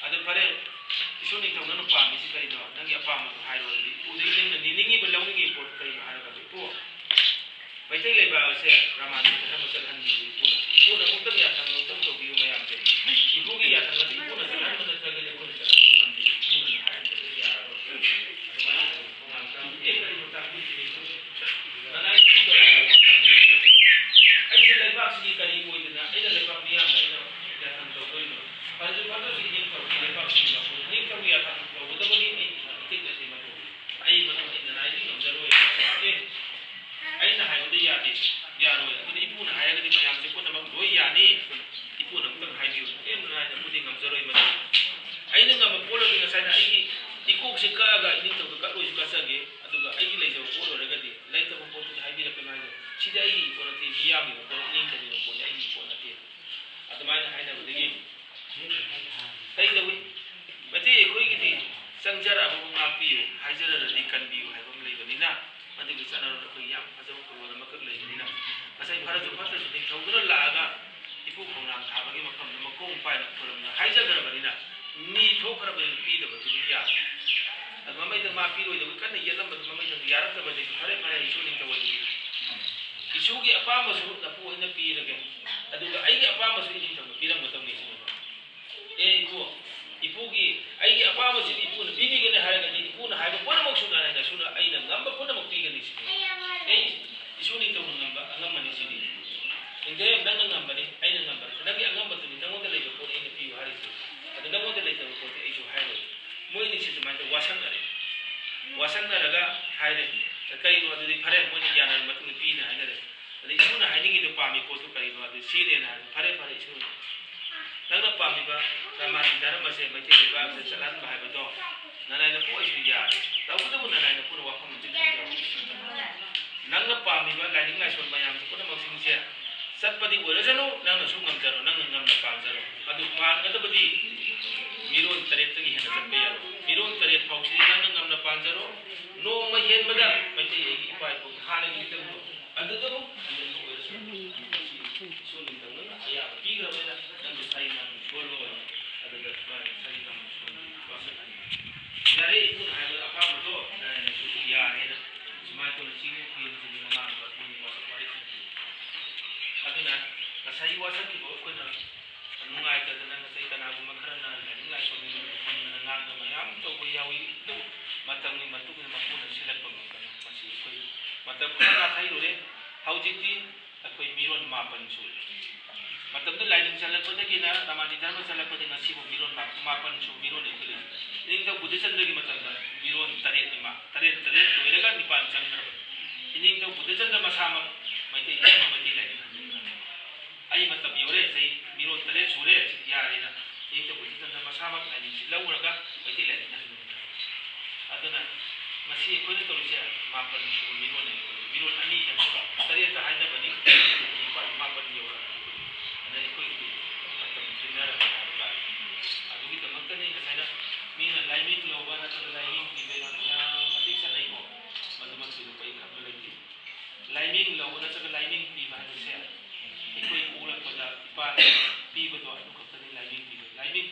ꯑꯗꯨ ꯐꯔꯦ, ꯏꯁꯨ ꯅꯤꯡꯊꯧ ꯅꯪꯅ ꯄꯥꯝꯃꯤꯁꯤ ꯀꯔꯤꯅꯣ? ꯅꯪꯒꯤ ꯑꯄꯥꯝꯕꯗꯨ ꯍꯥꯏꯔꯣ꯫ ꯑꯗꯨꯗꯤ ꯏꯄꯨꯗꯒꯤ ꯅꯪꯅ ꯅꯤꯅꯤꯡꯉꯤꯕ, ꯂꯧꯅꯤꯡꯉꯤꯕ ꯄꯣꯠꯇꯨ ꯀꯔꯤꯅꯣ ꯍꯥꯏꯔꯀꯥꯟꯗ, ꯏꯄꯨ, ꯃꯩꯇꯩ ꯂꯩꯕꯥꯛ ꯑꯁꯦ ꯔꯥꯃꯥꯅꯨꯖ ꯙꯔꯃ ꯆꯠꯍꯟꯕꯤꯌꯨ ꯏꯄꯨꯅ꯫ ꯏꯄꯨꯅ ꯑꯃꯨꯛꯇꯪ ꯌꯥꯊꯪ ꯑꯃꯨꯛꯇꯪ ꯇꯧꯕꯤꯌꯨ ꯃꯌꯥꯝꯁꯦ꯫ ꯏꯄꯨꯒꯤ ꯌꯥꯊꯪ ꯑꯁꯤ ꯏꯄꯨꯅ ꯆꯠꯍꯟꯕ ꯅꯠꯇ꯭ꯔꯒꯗꯤ ꯑꯩꯈꯣꯏꯅ ꯆꯠꯍꯟꯕ ꯉꯝꯗꯦ꯫ ꯏꯄꯨꯅ ꯍꯥꯏꯔꯝꯗ꯭ꯔꯒꯗꯤ ꯌꯥꯔꯔꯣꯏ꯫ ꯑꯗꯨꯃꯥꯏꯅ ꯇꯧꯗꯅ ꯈꯣꯡꯅꯥꯡ ꯆꯥꯝꯃ, "ꯑꯦ, ꯀꯔꯤꯅꯣ ꯇꯥꯛꯄꯤꯔꯤꯁꯤꯅ ꯏꯄꯨ? ꯅꯅꯥꯏ ꯏꯄꯨꯗ ꯑꯩꯁꯦ ꯂꯩꯕꯥꯛꯁꯤꯒꯤ ꯀꯔꯤ ꯑꯣꯏꯗꯅ ꯑꯩꯅ ꯂꯩꯕꯥꯛ ꯃꯤꯌꯥꯝꯗ ꯑꯩꯅ ꯌꯥꯊꯪ ꯇꯧꯗꯣꯏꯅꯣ?" ꯍꯧꯖꯤꯛ ꯀꯩꯗꯧꯏ? ꯃꯩꯇꯩ ꯑꯩꯈꯣꯏꯒꯤꯗꯤ "ꯆꯪꯖꯔꯛꯑꯕꯕꯨ ꯉꯥꯛꯄꯤꯌꯨ, ꯍꯥꯏꯖꯔꯔꯗꯤ ꯀꯟꯕꯤꯌꯨ" ꯍꯥꯏꯕ ꯑꯃ ꯂꯩꯕꯅꯤꯅ, ꯃꯗꯨꯒꯤ ꯆꯠꯅꯔꯣꯜ ꯑꯩꯈꯣꯏ ꯌꯥꯝ ꯐꯖꯕ ꯈꯨꯗꯣꯜ ꯑꯃꯈꯛ ꯂꯩꯕꯅꯤꯅ, ꯉꯁꯥꯏ ꯐꯔꯁꯨ ꯐꯠꯇ꯭ꯔꯁꯨ ꯅꯤꯡꯊꯧꯗꯨꯅ ꯂꯥꯛꯑꯒ ꯏꯄꯨ ꯈꯣꯡꯅꯥꯡ ꯊꯥꯕꯒꯤ ꯃꯐꯝꯗ ꯃꯈꯣꯡ ꯄꯥꯏꯅ ꯈꯨꯔꯨꯝꯅ ꯍꯥꯏꯖꯈ꯭ꯔꯕꯅꯤꯅ, ꯅꯤ ꯊꯣꯛꯈ꯭ꯔꯕꯅꯤꯅ ꯄꯤꯗꯕꯗꯨꯗꯤ ꯌꯥꯗꯦ꯫ ꯑꯗꯨ ꯃꯃꯩꯗ ꯃꯥ ꯄꯤꯔꯣꯏꯗꯕ ꯀꯟꯅ ꯌꯦꯠꯂꯝꯕꯗꯨ ꯃꯃꯩꯗ ꯌꯥꯔꯛꯇꯕꯗꯒꯤ, "ꯐꯔꯦ, ꯐꯔꯦ, ꯏꯁꯨ ꯅꯤꯡꯊꯧ ꯑꯗꯨꯗꯤ ꯏꯁꯨꯒꯤ ꯑꯄꯥꯝꯕꯁꯨ ꯅꯄꯨ ꯑꯩꯅ ꯄꯤꯔꯒꯦ, ꯑꯗꯨꯒ ꯑꯩꯒꯤ ꯑꯄꯥꯝꯕꯁꯨ ꯏꯅꯤꯡꯊꯧꯅ ꯄꯤꯔꯝꯒꯗꯧꯅꯤ" ꯁꯤꯅꯦꯕ꯫ "ꯑꯦ ꯏꯄꯨ, ꯏꯄꯨꯒꯤ, ꯑꯩꯒꯤ ꯑꯄꯥꯝꯕꯁꯤꯗꯤ ꯏꯄꯨꯅ ꯄꯤꯕꯤꯒꯅꯤ ꯍꯥꯏꯔꯒꯗꯤ ꯏꯄꯨꯅ ꯍꯥꯏꯕ ꯄꯨꯝꯅꯃꯛꯁꯨ ꯅꯥꯔꯥꯏꯅ ꯏꯁꯨꯅ ꯑꯩꯅ ꯉꯝꯕ ꯄꯨꯝꯅꯃꯛ ꯄꯤꯒꯅꯤ" ꯁꯤꯅꯤ꯫ ꯑꯩ ꯏꯁꯨ ꯅꯤꯡꯊꯧꯅ ꯉꯝꯕ ꯑꯉꯝꯕꯅꯤ ꯁꯤꯅꯤ꯫ "ꯅꯤꯡꯊꯧ, ꯅꯪꯅ ꯉꯝꯕꯅꯤ, ꯑꯩꯅ ꯉꯝꯕꯅꯤ, ꯅꯪꯒꯤ ꯑꯉꯝꯕꯗꯨꯅꯤ, ꯅꯪꯉꯣꯟꯗ ꯂꯩꯕ ꯄꯣꯠ ꯑꯩꯅ ꯄꯤꯌꯨ ꯍꯥꯏꯔꯤꯁꯦ꯫ ꯑꯗꯨ ꯅꯪꯉꯣꯟꯗ ꯂꯩꯇꯕ ꯄꯣꯠꯇꯤ ꯑꯩꯁꯨ ꯍꯥꯏꯔꯣꯏ"꯫ ꯃꯣꯏ ꯑꯅꯤꯁꯤ ꯑꯗꯨꯃꯥꯏꯅ ꯇꯧ ꯋꯥꯁꯛꯅꯔꯦ꯫ ꯋꯥꯁꯛꯅꯔꯒ ꯍꯥꯏꯔꯦ, "ꯀꯩꯅꯣ ꯑꯗꯨꯗꯤ ꯐꯔꯦ, ꯃꯣꯏꯅ ꯌꯥꯅꯔꯕ ꯃꯇꯨꯡꯗ ꯄꯤꯅ ꯍꯥꯏꯅꯔꯦ꯫ ꯑꯗ ꯏꯁꯨꯅ ꯍꯥꯏꯅꯤꯡꯉꯤꯗꯣ, ꯄꯥꯝꯃꯤ ꯄꯣꯠꯇꯨ ꯀꯔꯤꯅꯣ?" ꯑꯗꯨ ꯁꯤꯅꯦꯅ ꯍꯥꯏꯔꯦ꯫ "ꯐꯔꯦ, ꯐꯔꯦ, ꯏꯁꯨ, ꯅꯪꯅ ꯄꯥꯝꯃꯤꯕ ꯔꯥꯃꯥꯅꯤ ꯙꯔꯃꯁꯦ ꯃꯩꯇꯩ ꯂꯩꯕꯥꯛ ꯑꯁꯤꯗ ꯆꯠꯍꯟꯕ ꯍꯥꯏꯕꯗꯣ ꯅꯅꯥꯏ ꯅꯄꯨ ꯑꯩꯁꯨ ꯌꯥꯔꯦ꯫ ꯇꯧꯕꯇꯕꯨ ꯅꯅꯥꯏ ꯅꯄꯨꯅ ꯋꯥꯐꯝ ꯑꯃ ꯊꯝꯖꯔꯝꯃꯤ꯫ ꯅꯪꯅ ꯄꯥꯝꯃꯤꯕ ꯂꯥꯏꯅꯤꯡ ꯂꯥꯏꯁꯣꯟ ꯃꯌꯥꯝꯁꯦ ꯄꯨꯝꯅꯃꯛꯁꯤꯡꯁꯦ ꯆꯠꯄꯗꯤ ꯑꯣꯏꯔꯁꯅꯨ, ꯅꯪꯅꯁꯨ ꯉꯝꯖꯔꯣ, ꯅꯪꯅ ꯉꯝꯅ ꯄꯥꯟꯖꯔꯣ꯫ ꯑꯗꯨ ꯄꯥꯟꯒꯗꯕꯗꯤ ꯃꯤꯔꯣꯟ ꯇꯔꯦꯠꯇꯒꯤ ꯍꯦꯟꯅ ꯆꯠꯄ ꯌꯥꯔꯣꯏ꯫ ꯃꯤꯔꯣꯟ ꯇꯔꯦꯠ ꯐꯥꯎꯁꯤꯗꯤ ꯅꯪꯅ ꯉꯝꯅ ꯄꯥꯟꯖꯔꯣ꯫ ꯅꯣꯡꯃ ꯍꯦꯟꯕꯗ ꯃꯩꯇꯩ ꯑꯩꯒꯤ ꯏꯄꯥ ꯏꯄꯨꯒꯤ ꯍꯥꯟꯅꯒꯤ ꯏꯆꯜꯗꯣ ꯑꯗꯨꯗꯕꯨ ꯍꯟꯖꯤꯟꯕ ꯑꯣꯏꯔꯁꯨ, ꯃꯁꯤ ꯏꯁꯣꯔ ꯅꯤꯡꯊꯧꯅ ꯑꯌꯥꯕ ꯄꯤꯈ꯭ꯔꯕꯅꯤꯅ ꯅꯪꯒꯤ ꯁꯥꯔꯤ ꯅꯥꯝꯃ ꯁꯣꯜꯂꯣ ꯍꯥꯏꯅ꯫ ꯑꯗꯨꯗ ꯃꯥꯒꯤ ꯁꯥꯔꯤ ꯅꯥꯝꯃ ꯁꯣꯟꯕꯒꯤ ꯋꯥꯁꯛ ꯑꯅꯤ꯫ ꯌꯥꯔꯦ, ꯏꯄꯨꯅ ꯍꯥꯏꯕ ꯑꯄꯥꯝꯕꯗꯣ ꯅꯪꯅꯁꯨ ꯌꯥꯔꯦꯅ ꯁꯨꯃꯥꯏꯅ ꯇꯧꯅ ꯆꯤꯡ ꯎꯈ꯭ꯔꯨꯜꯁꯤꯡꯒꯤ ꯃꯃꯥꯡꯗ ꯃꯣꯏꯅ ꯋꯥꯁꯛ ꯋꯥꯔꯤ ꯈꯟꯕꯤ꯫ ꯑꯗꯨꯅ ꯉꯁꯥꯏꯒꯤ ꯋꯥꯁꯛꯈꯤꯕ ꯑꯩꯈꯣꯏꯅ ꯅꯨꯡꯉꯥꯏꯇꯗꯅ ꯉꯁꯥꯏ ꯀꯅꯥꯒꯨꯝꯕ ꯈꯔꯅ ꯂꯥꯏꯅꯤꯡ ꯂꯥꯏꯁꯣꯟꯒꯤ ꯃꯔꯝꯗ ꯈꯟꯗꯅ ꯉꯥꯡꯕ ꯃꯌꯥꯝ ꯇꯧꯕ ꯌꯥꯎꯏ꯫ ꯑꯗꯨꯕꯨ ꯃꯇꯝꯒꯤ ꯃꯇꯨꯡ ꯏꯟꯅ ꯃꯄꯨꯅ ꯁꯤꯜꯂꯛꯄ ꯉꯝꯕꯅꯤ꯫ ꯃꯁꯤ ꯑꯩꯈꯣꯏ ꯃꯇꯝ ꯈꯔ ꯅꯥꯊꯩꯔꯨꯔꯦ꯫ ꯍꯧꯖꯤꯛꯇꯤ ꯑꯩꯈꯣꯏ ꯃꯤꯔꯣꯟ ꯃꯥꯄꯟ ꯁꯨꯔꯦ꯫ ꯃꯇꯝꯗꯨ ꯂꯥꯏꯅꯤꯡ ꯆꯜꯂꯛꯄꯗꯒꯤꯅ ꯔꯥꯃꯥꯅꯤ ꯙꯔꯃ ꯆꯜꯂꯛꯄꯗꯒꯤ ꯉꯁꯤꯕꯨ ꯃꯤꯔꯣꯟ ꯃꯥ-, ꯃꯥꯄꯟ ꯁꯨꯕ ꯃꯤꯔꯣꯟ ꯑꯩꯈꯣꯏ ꯂꯩ꯫ ꯏꯅꯤꯡꯊꯧ ꯕꯨꯙꯆꯟꯗ꯭ꯔꯒꯤ ꯃꯇꯝꯗ ꯃꯤꯔꯣꯟ ꯇꯔꯦꯠ ꯅꯤꯄꯥꯜ, ꯇꯔꯦꯠ, ꯇꯔꯦꯠ ꯂꯣꯏꯔꯒ ꯅꯤꯄꯥꯜ ꯆꯪꯈ꯭ꯔꯕꯅꯤ꯫ ꯏꯅꯤꯡꯊꯧ ꯕꯨꯙꯆꯟꯗ꯭ꯔ ꯃꯁꯥꯃꯛ ꯃꯩꯇꯩ ꯙꯔꯃ, ꯃꯩꯇꯩ ꯂꯥꯏꯅꯤꯡ ꯍꯟꯖꯤꯟꯈ꯭ꯔꯕꯅꯤ꯫ ꯑꯩ ꯃꯇꯝ ꯌꯧꯔꯦ, ꯆꯍꯤ ꯃꯤꯔꯣꯟ ꯇꯔꯦꯠ ꯁꯨꯔꯦ, ꯌꯥꯔꯦꯅ ꯏꯅꯤꯡꯊꯧ ꯕꯨꯙꯆꯟꯗ꯭ꯔ ꯃꯁꯥꯃꯛ ꯂꯥꯏꯅꯤꯡꯁꯤ ꯂꯧꯔꯒ ꯃꯩꯇꯩ ꯂꯥꯏꯅꯤꯡ ꯍꯟꯖꯤꯟꯈ꯭ꯔꯕꯅꯤ꯫ ꯑꯗꯨꯅ ꯉꯁꯤ ꯑꯩꯈꯣꯏꯅ ꯇꯧꯔꯤꯁꯦ ꯃꯥꯄꯟ ꯁꯨꯕ ꯃꯤꯔꯣꯟꯅꯦꯕ꯫ ꯃꯤꯔꯣꯟ ꯑꯅꯤ ꯍꯦꯟꯕ, ꯇꯔꯦꯠꯇ ꯍꯥꯏꯅꯕꯅꯤ, ꯅꯤꯄꯥꯜ, ꯃꯥꯄꯟ ꯌꯧꯔꯛꯑꯅꯤ꯫ ꯑꯗ ꯑꯩꯈꯣꯏꯒꯤꯗꯤ ꯃꯇꯝ ꯊꯦꯡꯅꯔꯕꯅꯤ ꯍꯥꯏꯕ ꯇꯥꯔꯦ꯫ ꯑꯗꯨꯒꯤ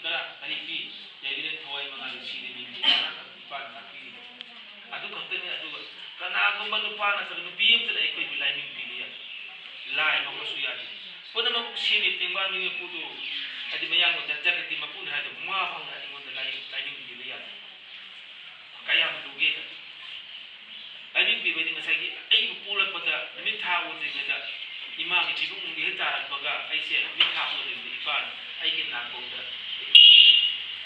ꯈꯔ ꯀꯔꯤ ꯄꯤ? ꯌꯥꯏꯕꯤꯔꯦꯟ ꯊꯋꯥꯏ ꯃꯉꯥꯒꯤ ꯁꯤꯗ ꯃꯤ ꯄꯤ, ꯃꯉꯥ ꯈꯛ ꯏꯄꯥꯅ ꯇꯥꯛꯄꯤꯔꯤꯕ꯫ ꯑꯗꯨ ꯈꯛꯇꯅꯤ꯫ ꯑꯗꯨꯒ ꯀꯅꯥꯒꯨꯝꯕ ꯅꯨꯄꯥ ꯅꯠꯇ꯭ꯔꯒ ꯅꯨꯄꯤ ꯑꯃꯇꯅ ꯑꯩꯈꯣꯏꯕꯨ ꯂꯥꯏꯃꯤꯡ ꯄꯤꯕ ꯌꯥꯗꯦ꯫ ꯂꯥꯏ ꯐꯥꯎꯕꯁꯨ ꯌꯥꯗꯦ꯫ ꯄꯨꯝꯅꯃꯛ ꯁꯦꯝꯃꯤ ꯇꯦꯡꯕꯥꯡ ꯃꯤ ꯃꯄꯨꯗꯨ, ꯍꯥꯏꯗꯤ ꯃꯌꯥꯡꯂꯣꯟꯗ ꯖꯒꯠꯀꯤ ꯃꯄꯨꯅꯤ ꯍꯥꯏꯗꯣ ꯃꯥ ꯐꯥꯎꯅ ꯑꯩꯉꯣꯟꯗ ꯂꯥꯏ-, ꯂꯥꯏꯃꯤꯡ ꯄꯤꯕ ꯌꯥꯗꯦ꯫ ꯀꯌꯥꯝ ꯂꯨꯒꯦꯗ꯫ ꯂꯥꯏꯃꯤꯡ ꯄꯤꯕꯗꯤ ꯉꯁꯥꯏꯒꯤ ꯑꯩꯕꯨ ꯄꯣꯛꯂꯛꯄꯗ ꯅꯨꯃꯤꯠ ꯊꯥ ꯎꯗ꯭ꯔꯤꯉꯩꯗ ꯏꯃꯥꯒꯤ ꯐꯤꯕꯨꯡꯗꯒꯤ ꯍꯦꯛ ꯇꯥꯔꯛꯄꯒ ꯑꯩꯁꯦ ꯅꯨꯃꯤꯠ ꯊꯥ ꯎꯗ꯭ꯔꯤꯉꯩꯗ ꯏꯄꯥꯅ ꯑꯩꯒꯤ ꯅꯥꯀꯣꯡꯗ ꯑꯩꯈꯣꯏꯒꯤ,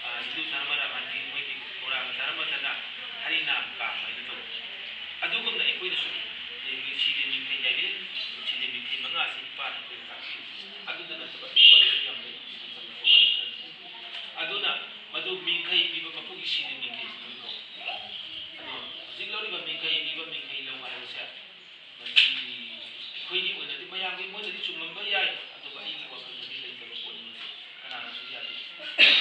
ꯑ, ꯍꯤꯟꯗꯨ ꯙꯔꯃ ꯔꯥꯃꯥꯌꯟꯒꯤ ꯃꯣꯏꯒꯤ ꯀꯣꯔꯥꯟ ꯙꯔꯃꯗꯅ ꯍꯔꯤꯅꯥꯝ ꯀꯥꯝꯕ ꯍꯥꯏꯅ ꯇꯧꯕ꯫ ꯑꯗꯨꯒꯨꯝꯅ ꯑꯩꯈꯣꯏꯗꯁꯨ ꯑꯩꯈꯣꯏꯒꯤ ꯁꯤꯗꯦꯟ ꯃꯤꯡꯊꯦꯟ ꯌꯥꯏꯕꯤꯔꯦꯟ ꯁꯤꯗꯦꯟ ꯃꯤꯡꯊꯦꯟ ꯃꯉꯥꯁꯤ ꯏꯄꯥꯅ ꯑꯩꯈꯣꯏꯗ ꯇꯥꯛꯄꯤꯕꯁꯦ꯫ ꯑꯗꯨꯗ ꯅꯠꯇꯕ ꯑꯇꯩ ꯋꯥꯔꯤꯁꯨ ꯌꯥꯝ ꯂꯩ, ꯁꯤꯗ ꯆꯪꯂꯛꯄ ꯋꯥꯔꯤ ꯈꯔꯅꯤ꯫ ꯑꯗꯨꯅ ꯃꯗꯨ ꯃꯤꯡꯈꯩ ꯄꯤꯕ ꯃꯄꯨꯒꯤ ꯁꯤꯗꯦꯟ ꯃꯤꯡꯊꯦꯟ ꯄꯤꯕ ꯀꯧꯏ꯫ ꯑꯗꯣ ꯍꯧꯖꯤꯛ ꯂꯧꯔꯤꯕ ꯃꯤꯡꯈꯩ ꯄꯤꯕ ꯃꯤꯡꯈꯩ ꯂꯧꯕ ꯍꯥꯏꯕꯁꯦ, ꯃꯁꯤ ꯑꯩꯈꯣꯏꯒꯤ ꯑꯣꯏꯅꯗꯤ ꯃꯌꯥꯝꯒꯤ ꯃꯣꯏꯅꯗꯤ ꯆꯨꯝꯂꯝꯕ ꯌꯥꯏ, ꯑꯗꯨꯒ ꯑꯩꯒꯤ ꯋꯥꯈꯜꯗꯗꯤ ꯂꯩꯇꯕ ꯄꯣꯠꯅꯤ ꯃꯁꯤ꯫ ꯀꯅꯥꯅꯁꯨ ꯌꯥꯗꯦ꯫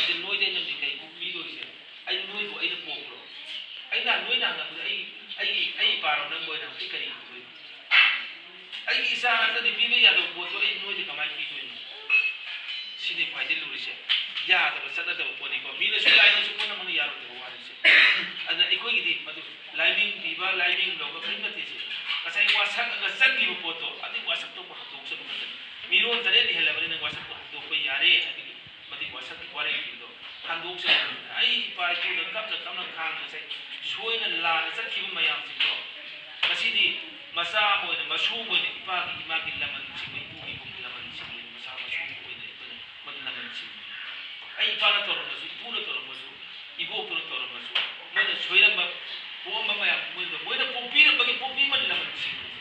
ꯑꯗꯨ ꯅꯣꯏꯗ ꯑꯩꯅ ꯃꯤꯡꯈꯩ ꯄꯤꯗꯣꯏꯁꯦ, ꯑꯩ ꯅꯣꯏꯕꯨ ꯑꯩꯅ ꯄꯣꯛꯄ꯭ꯔꯣ? ꯑꯩꯅ ꯅꯣꯏꯅ ꯍꯪꯉꯛꯄꯗ ꯑꯩ, ꯑꯩꯒꯤ, ꯑꯩ ꯏꯄꯥꯔꯣ ꯅꯪꯕꯨ ꯑꯣꯏꯅ ꯍꯪꯉꯛꯄꯗꯤ ꯀꯔꯤ ꯈꯨꯝꯗꯣꯏꯅꯣ? ꯑꯩꯒꯤ ꯏꯆꯥ ꯅꯠꯇ꯭ꯔꯗꯤ ꯄꯤꯕ ꯌꯥꯗꯕ ꯄꯣꯠꯇꯣ ꯑꯩ ꯅꯣꯏꯗ ꯀꯃꯥꯏꯅ ꯄꯤꯗꯣꯏꯅꯣ? ꯁꯤꯅꯤ ꯈ꯭ꯋꯥꯏꯗꯩ ꯂꯨꯔꯤꯁꯦ꯫ ꯌꯥꯗꯕ, ꯆꯠꯅꯗꯕ ꯄꯣꯠꯅꯤꯀꯣ꯫ ꯃꯤꯅꯁꯨ ꯌꯥꯏꯅꯁꯨ ꯄꯨꯝꯅꯃꯛꯅ ꯌꯥꯔꯣꯏꯗꯕ ꯋꯥꯅꯤꯁꯦ꯫ ꯑꯗꯨꯅ ꯑꯩꯈꯣꯏꯒꯤꯗꯤ ꯃꯗꯨ ꯂꯥꯏꯃꯤꯡ ꯄꯤꯕ, ꯂꯥꯏꯃꯤꯡ ꯂꯧꯕ ꯀꯔꯤꯝ ꯅꯠꯇꯦ ꯁꯦ꯫ ꯉꯁꯥꯏ ꯋꯥꯁꯛꯑꯒ ꯆꯠꯈꯤꯕ ꯄꯣꯠꯇꯣ, ꯑꯗꯨꯒꯤ ꯋꯥꯁꯛꯇꯣ ꯍꯟꯗꯣꯛꯆꯕ ꯈꯛꯇꯅꯤ꯫ ꯃꯤꯔꯣꯜ ꯇꯔꯦꯠ ꯏꯍꯜꯂꯕꯅꯤꯅ ꯋꯥꯁꯛꯇꯣ ꯍꯟꯗꯣꯛꯄ ꯌꯥꯔꯦ ꯍꯥꯏꯕꯒꯤ ꯃꯇꯤꯛ ꯋꯥꯁꯛꯀꯤ ꯋꯥꯔꯦꯡ ꯄꯤꯕꯗꯣ ꯍꯟꯗꯣꯛꯆꯕ ꯈꯛꯇꯅꯤ꯫ ꯑꯩ ꯏꯄꯥ ꯏꯄꯨꯅ ꯀꯞꯅ ꯀꯞꯅ ꯈꯥꯡꯗꯅ ꯉꯁꯥꯏ ꯁꯣꯏꯅ ꯂꯥꯟꯅ ꯆꯠꯈꯤꯕ ꯃꯌꯥꯝꯁꯤꯡꯗꯣ ꯉꯁꯤꯗꯤ ꯃꯆꯥ ꯑꯃ ꯑꯣꯏꯅ, ꯃꯁꯨ ꯑꯃ ꯑꯣꯏꯅ ꯏꯄꯥꯒꯤ ꯏꯃꯥꯒꯤ ꯂꯃꯟꯁꯤꯡꯕ, ꯏꯄꯨꯒꯤ ꯏꯕꯣꯛꯀꯤ ꯂꯃꯟꯁꯤꯡꯕ ꯃꯆꯥ ꯃꯁꯨ ꯑꯃ ꯑꯣꯏꯅ ꯑꯩꯈꯣꯏꯅ ꯃꯗꯨ ꯂꯃꯟꯁꯤꯡꯕꯅꯤ꯫ ꯑꯩ ꯏꯄꯥꯅ ꯇꯧꯔꯝꯃꯁꯨ, ꯏꯄꯨꯅ ꯇꯧꯔꯝꯃꯁꯨ, ꯏꯕꯣꯛꯇꯨꯅ ꯇꯧꯔꯝꯃꯁꯨ, ꯃꯣꯏꯅ ꯁꯣꯏꯔꯝꯕ, ꯄꯣꯛꯑꯝꯕ ꯃꯌꯥꯝ, ꯃꯣꯏꯗ, ꯃꯣꯏꯅ ꯄꯣꯛꯄꯤꯔꯝꯕꯒꯤ ꯄꯣꯛꯄꯤꯕ ꯂꯃꯟꯁꯤꯡꯕꯅꯤ꯫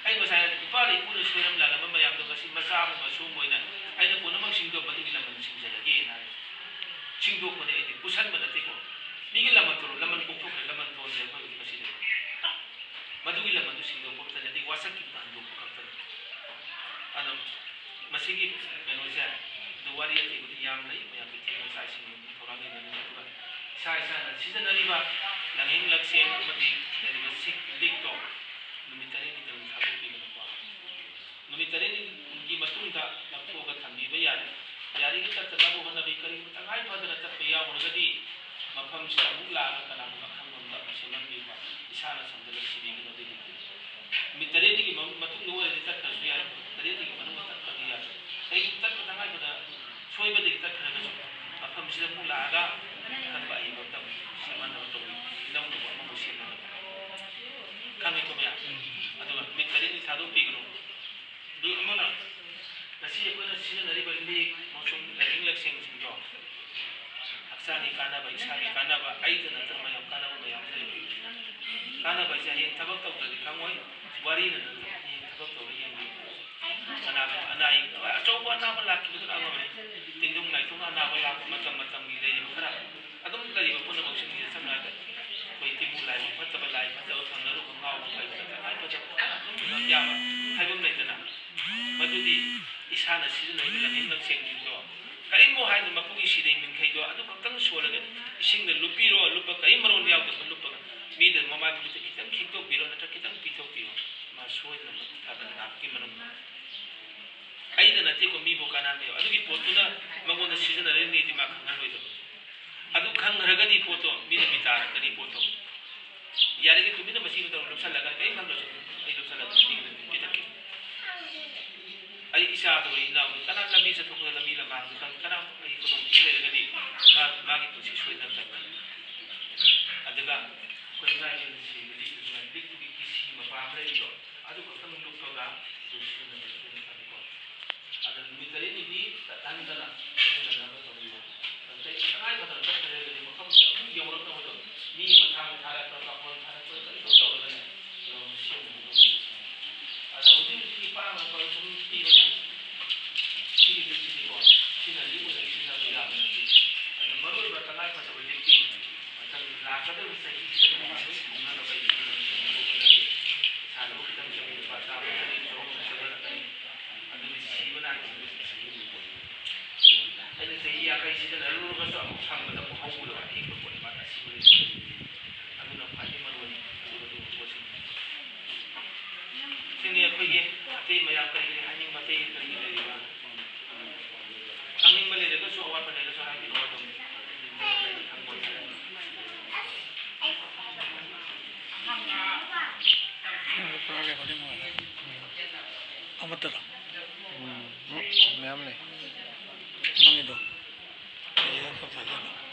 ꯑꯩ ꯉꯁꯥꯏ ꯏꯄꯥꯅ ꯏꯄꯨꯅ ꯁꯣꯏꯔꯝ ꯂꯥꯜꯂꯝꯕ ꯃꯌꯥꯝꯗꯣ ꯉꯁꯤ ꯃꯆꯥ ꯑꯃ ꯃꯁꯨ ꯑꯃ ꯑꯣꯏꯅ ꯑꯩꯅ ꯄꯨꯝꯅꯃꯛ ꯁꯤꯡꯗꯣꯛ ꯃꯗꯨꯒꯤ ꯂꯃꯟ ꯁꯤꯡꯖꯔꯒꯦꯅ ꯍꯥꯏ꯫ ꯁꯤꯡꯗꯣꯛꯄꯅꯦ ꯑꯩꯗꯤ, ꯄꯨꯁꯟꯕ ꯅꯠꯇꯦꯀꯣ꯫ ꯃꯤꯒꯤ ꯂꯃꯟ ꯇꯣꯟ, ꯂꯃꯟ ꯀꯣꯛꯊꯣꯛꯈ꯭ꯔꯦ, ꯂꯃꯟ ꯇꯣꯟꯁꯦ ꯑꯩꯈꯣꯏ ꯍꯧꯖꯤꯛ ꯃꯁꯤꯗ꯫ ꯃꯗꯨꯒꯤ ꯂꯃꯟꯗꯨ ꯁꯤꯡꯗꯣꯛꯄ ꯈꯛꯇꯅꯤ, ꯑꯗꯩ ꯋꯥꯁꯛꯈꯤꯕꯗ ꯍꯟꯗꯣꯛꯄ ꯈꯛꯇꯅꯤ꯫ ꯑꯗꯣ ꯃꯁꯤꯒꯤ ꯀꯩꯅꯣꯁꯦ, ꯑꯗꯨ ꯋꯥꯔꯤ ꯑꯇꯦꯛꯄꯗꯤ ꯌꯥꯝ ꯂꯩ, ꯃꯌꯥꯝꯁꯨ ꯊꯦꯡꯅ ꯆꯥꯛ ꯏꯁꯤꯡ ꯊꯧꯔꯥꯡ ꯂꯩꯅꯕꯅꯤ꯫ ꯑꯗꯨꯒ ꯏꯁꯥ ꯏꯁꯥꯅ ꯁꯤꯖꯤꯟꯅꯔꯤꯕ ꯂꯥꯡꯍꯦꯡ ꯂꯛꯁꯦꯡ ꯑꯃꯗꯤ ꯂꯩꯔꯤꯕ ꯁꯤꯛ ꯂꯤꯛꯇꯣ ꯅꯨꯃꯤꯠ ꯇꯔꯦꯠꯅꯤꯗꯪ ꯊꯥꯗꯣꯛꯄꯤꯒꯅꯨꯀꯣ꯫ ꯅꯨꯃꯤꯠ ꯇꯔꯦꯠꯅꯤꯒꯤ ꯃꯇꯨꯡꯗ ꯂꯧꯊꯣꯛꯑꯒ ꯊꯝꯕꯤꯕ ꯌꯥꯔꯦ꯫ ꯌꯥꯔꯤꯉꯩ ꯀꯠꯇꯅꯕ ꯍꯣꯠꯅꯕꯤ꯫ ꯀꯔꯤꯒꯨꯝꯕ ꯀꯥꯟꯅꯕ, ꯏꯁꯥꯒꯤ ꯀꯥꯟꯅꯕ, ꯑꯩꯗ ꯅꯠꯇꯅ ꯃꯌꯥꯝ ꯀꯥꯟꯅꯕ ꯃꯌꯥꯝ ꯂꯩꯕ꯫ ꯀꯥꯟꯅꯕ ꯍꯥꯏꯁꯦ ꯍꯌꯦꯡ ꯊꯕꯛ ꯇꯧꯗ꯭ꯔꯗꯤ ꯈꯪꯉꯣꯏ, ꯋꯥꯔꯤꯅ ꯅꯠꯇꯅ ꯍꯌꯦꯡ ꯊꯕꯛ ꯇꯧꯔ ꯌꯦꯡꯕꯤꯌꯨ꯫ ꯀꯅꯥꯒꯨꯝꯕ ꯑꯅꯥ ꯑꯌꯦꯛ, ꯑꯆꯧꯕ ꯑꯅꯥꯕ ꯂꯥꯛꯈꯤꯕꯗꯨꯅ ꯑꯃꯅꯤ꯫ ꯇꯤꯟꯗꯨꯡ ꯂꯥꯏꯇꯨꯡ ꯑꯅꯥꯕ ꯂꯥꯛꯄ ꯃꯇꯝ ꯃꯇꯝꯒꯤ ꯂꯩꯔꯤꯕ ꯈꯔ ꯑꯗꯨꯝ ꯂꯩꯔꯤꯕ ꯄꯨꯝꯅꯃꯛꯁꯤꯡꯁꯤꯗ ꯁꯝꯅ ꯍꯥꯏꯔꯕꯗ ꯑꯩꯈꯣꯏ ꯇꯤꯟꯕꯨ ꯂꯥꯏꯕꯛ ꯐꯠꯇꯕ, ꯂꯥꯏ ꯐꯠꯇꯕ ꯐꯪꯅꯔꯨꯕ, ꯉꯥꯎꯕ ꯐꯩꯕ, ꯇꯉꯥꯏ ꯐꯗꯕ ꯑꯗꯨꯝ ꯌꯥꯕ ꯍꯥꯏꯕ ꯑꯃ ꯂꯩꯗꯅ, ꯃꯗꯨꯗꯤ ꯏꯁꯥꯅ ꯁꯤꯖꯤꯟꯅꯔꯤꯕ ꯂꯝꯖꯦꯟ ꯂꯝꯁꯦꯡꯁꯤꯡꯗꯣ ꯀꯔꯤꯝꯕꯨ ꯍꯥꯏꯗꯅ ꯃꯄꯨꯒꯤ ꯁꯤꯗꯩ ꯃꯤꯡꯈꯩꯗꯣ ꯑꯗꯨ ꯈꯛꯇꯪ ꯁꯣꯜꯂꯒ ꯏꯁꯤꯡꯗ ꯂꯨꯞꯄꯤꯔꯣ, ꯂꯨꯞꯄ ꯀꯔꯤꯝ ꯃꯔꯣꯟ ꯌꯥꯎꯗꯕ ꯂꯨꯞꯄꯒ ꯃꯤꯗ ꯃꯃꯥꯏ ꯃꯃꯤꯠꯇ ꯈꯤꯇꯪ ꯈꯤꯛꯇꯣꯛꯄꯤꯔꯣ, ꯅꯠꯇ꯭ꯔꯒ ꯈꯤꯇꯪ ꯄꯤꯊꯣꯛꯄꯤꯔꯣ, ꯃꯥ ꯁꯣꯏꯗꯅ ꯃꯄꯨ ꯐꯥꯕ ꯉꯥꯏꯍꯥꯛꯀꯤ ꯃꯅꯨꯡꯗ꯫ ꯑꯩꯗ ꯅꯠꯇꯦꯀꯣ ꯃꯤꯕꯨ ꯀꯥꯟꯅꯍꯟꯕ ꯌꯥꯎ-, ꯑꯗꯨꯒꯤ ꯄꯣꯠꯇꯨꯅ ꯃꯉꯣꯟꯗ ꯁꯤꯖꯤꯟꯅꯔꯤꯅꯤꯗꯤ ꯃꯥ ꯈꯪꯍꯜꯂꯣꯏꯗꯕ꯫ ꯑꯗꯨ ꯈꯪꯈ꯭ꯔꯒꯗꯤ ꯄꯣꯠꯇꯣ ꯃꯤꯅ ꯃꯤ ꯇꯥꯔꯛꯀꯅꯤ ꯄꯣꯠꯇꯣ꯫ ꯌꯥꯔꯤꯈꯩ ꯇꯨꯃꯤꯟꯅ ꯃꯁꯤꯒꯤ ꯃꯇꯧ ꯂꯨꯞꯁꯜꯂꯒ ꯀꯔꯤꯝ ꯈꯪꯗ꯭ꯔꯁꯨ ꯑꯩ ꯂꯨꯞꯁꯜꯂꯒ ꯃꯤꯒꯤ ꯄꯤꯊꯛꯀꯦ꯫ ꯑꯩ ꯏꯆꯥꯗꯣ, ꯑꯩ ꯏꯅꯥꯎꯗꯣ, ꯀꯅꯥ ꯂꯝꯕꯤ ꯆꯠꯊꯣꯛꯄꯗ ꯂꯝꯕꯤ ꯂꯝꯍꯥꯡꯗ ꯈꯪꯗꯦ, ꯀꯅꯥ ꯑꯩ ꯈꯨꯗꯣꯡꯊꯤꯕ ꯂꯩꯔꯒꯗꯤ ꯃꯥ, ꯃꯥꯒꯤ ꯄꯨꯟꯁꯤ ꯁꯣꯏꯗꯅ ꯀꯟꯒꯅꯤ꯫ ꯑꯗꯨꯒ ꯑꯩꯈꯣꯏ ꯉꯥꯒꯤ ꯁꯤꯕ ꯂꯤꯛꯇꯨꯁꯨ ꯂꯤꯛꯇꯨꯒꯤ ꯀꯤꯁꯤ ꯃꯄꯥ ꯑꯃ ꯂꯩꯕꯗꯣ, ꯑꯗꯨ ꯈꯛꯇꯪ ꯂꯨꯞꯄꯒ ꯑꯗꯨ ꯁꯤꯖꯤꯟꯅꯕ ꯁꯤꯖꯤꯟꯅꯕꯀꯣ꯫ ꯑꯗ ꯅꯨꯃꯤꯠ ꯇꯔꯦꯠꯅꯤꯗꯤ ꯇꯠꯍꯟꯗꯅ ꯁꯤꯖꯤꯟꯅꯅꯕ ꯇꯧꯕꯤꯌꯨ꯫ ꯑꯗꯩ ꯇꯉꯥꯏ ꯐꯗꯅ ꯆꯠꯈ꯭ꯔꯒꯗꯤ ꯃꯐꯝꯗꯨꯗ ꯑꯃꯨꯛ ꯌꯧꯔꯛꯅꯕꯗꯣ, ꯃꯤ ꯃꯊꯥꯡ ꯊꯥꯔꯛꯄ, ꯄꯥꯈꯣꯟ ꯊꯥꯔꯛꯄ, ꯀꯔꯤꯒꯨꯝꯕ ꯇꯧꯔꯒꯅꯦ, ꯀꯩꯅꯣ ꯁꯦꯝꯅꯕ ꯇꯧꯕꯤꯌꯨ꯫ ꯑꯗ ꯍꯧꯖꯤꯛ ꯍꯧꯖꯤꯛꯀꯤ ꯄꯥꯡꯅꯕ ꯁꯨꯝ ꯄꯤꯕꯅꯦ꯫ ꯁꯤꯒꯤ ꯂꯤꯛꯁꯤꯗꯤꯀꯣ, ꯁꯤꯅ ꯂꯤꯛ ꯑꯣꯏꯅ ꯁꯤꯖꯤꯟꯅꯕ ꯌꯥꯕ ꯅꯠꯇꯦ꯫ ꯑꯗ ꯃꯔꯨ ꯑꯣꯏꯕ ꯇꯉꯥꯏ ꯐꯗꯕ ꯂꯤꯛꯇꯤ ꯃꯊꯪ ꯂꯥꯛꯀꯗꯧꯔꯤꯕ ꯆꯍꯤꯁꯤꯗ ꯃꯌꯥꯝ ꯂꯣꯏ ꯁꯤꯖꯤꯟꯅꯅꯕ ꯑꯩ ꯁꯤꯖꯤꯟꯅꯕ ꯍꯣꯠꯅꯒꯦ꯫ ꯄꯩꯁꯥꯗꯣ ꯈꯤꯇꯪ ꯆꯪꯉꯤ, ꯂꯨꯄꯥ ꯆꯥꯝꯃ ꯆꯪꯉꯤ, ꯆꯍꯨꯝ ꯆꯪꯍꯜꯂꯛꯀꯅꯤ꯫ ꯑꯗꯨꯒꯤ ꯁꯤꯕ ꯅꯥꯏꯕꯁꯤꯡꯗꯨ ꯆꯍꯤ ꯑꯃꯒꯤ ꯄꯣꯠꯅꯤ꯫ ꯑꯩꯅ ꯆꯍꯤ ꯌꯥꯡꯈꯩ ꯁꯤꯖꯤꯟꯅꯔꯨꯔꯒꯁꯨ ꯑꯃꯨꯛ ꯁꯝꯕꯗ ꯑꯃꯨꯛ ꯍꯧꯒꯗꯕ ꯑꯍꯤꯡꯕ ꯄꯣꯠꯅꯤ, ꯃꯥꯅ ꯑꯁꯤꯕ ꯂꯩꯇꯦ꯫ ꯑꯗꯨꯅ ꯈ꯭ꯋꯥꯏꯗꯒꯤ ꯃꯔꯨ ꯑꯣꯏ꯫ ꯑꯗꯨꯒ ꯑꯗꯨꯒꯨꯝꯕ ꯄꯣꯠꯁꯤꯡ꯫ ꯁꯤꯅꯤ ꯑꯩꯈꯣꯏꯒꯤ ꯑꯇꯩ ꯃꯌꯥꯝ ꯀꯔꯤ ꯀꯔꯤ ꯍꯥꯏꯅꯤꯡꯕ, ꯑꯇꯩ ꯀꯔꯤ ꯀꯔꯤ ꯂꯩꯔꯤꯕ? ꯈꯪꯅꯤꯡꯕ ꯂꯩꯔꯒꯁꯨ, ꯑꯋꯥꯠꯄ ꯂꯩꯔꯒꯁꯨ ꯍꯥꯏꯕꯤꯔꯛꯑꯣ ꯑꯗꯨꯝ꯫ ꯑꯃꯠꯇꯔꯣ? ꯎꯝ, ꯃꯌꯥꯝ ꯂꯩ꯫ ꯅꯪꯒꯤꯗꯣ? ꯑꯩꯒꯤꯗꯣ ꯈꯔ ꯊꯥꯖꯜꯂꯣ꯫